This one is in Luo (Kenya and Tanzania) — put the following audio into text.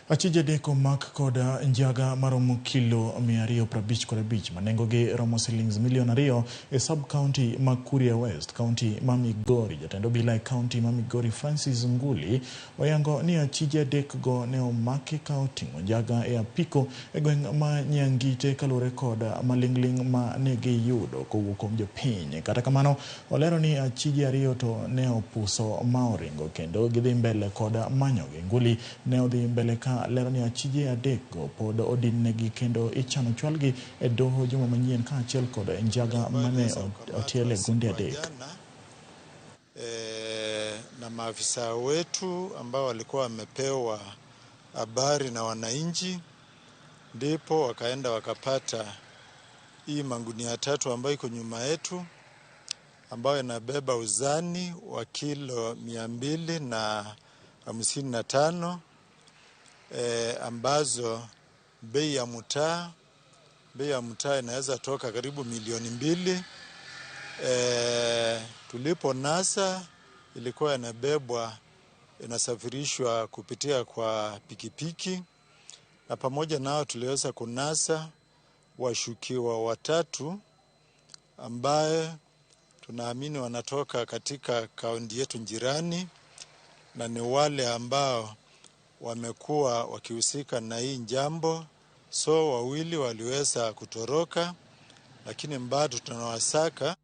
Achije adek omak kod njaga maromo kilo 255 ma nengogi romo silings milion 2 e sub county ma Kuria West, county ma Migori. Jatend obila e county ma Migori Francis Nguli oyango ni achije adek go ne omaki ka oting'o njaga e apiko e gweng' ma Nyangite kaluwore kod maling'ling' ma ne giyudo kowuok kuom jopiny. Kata kamano, olero ni achije ariyo to ne opuso ma oringo kendo gidhi mbele kod manyogi. Nguli ne odhi mbele ka lero ni achije adek go pod odinnegi kendo ichano chwalgi e doho juma manyien kaachiel kod njaga mane otiel e gunde adek. Na maafisa wetu ambao walikuwa wamepewa habari na wananchi, ndipo wakaenda wakapata hii magunia 3 ambayo iko nyuma yetu, ambayo inabeba uzani wa kilo 255, ambazo bei ya mtaa inaweza toka karibu milioni 2. Tulipo nasa ilikuwa inasafirishwa kupitia kwa pikipiki, na pamoja nao tuliweza kunasa washukiwa 3 ambaye tunaamini wanatoka katika kaunti yetu jirani, na ni wale ambao wamekuwa wakihusika na hii jambo. So wawili waliweza kutoroka, lakini bado tunawasaka.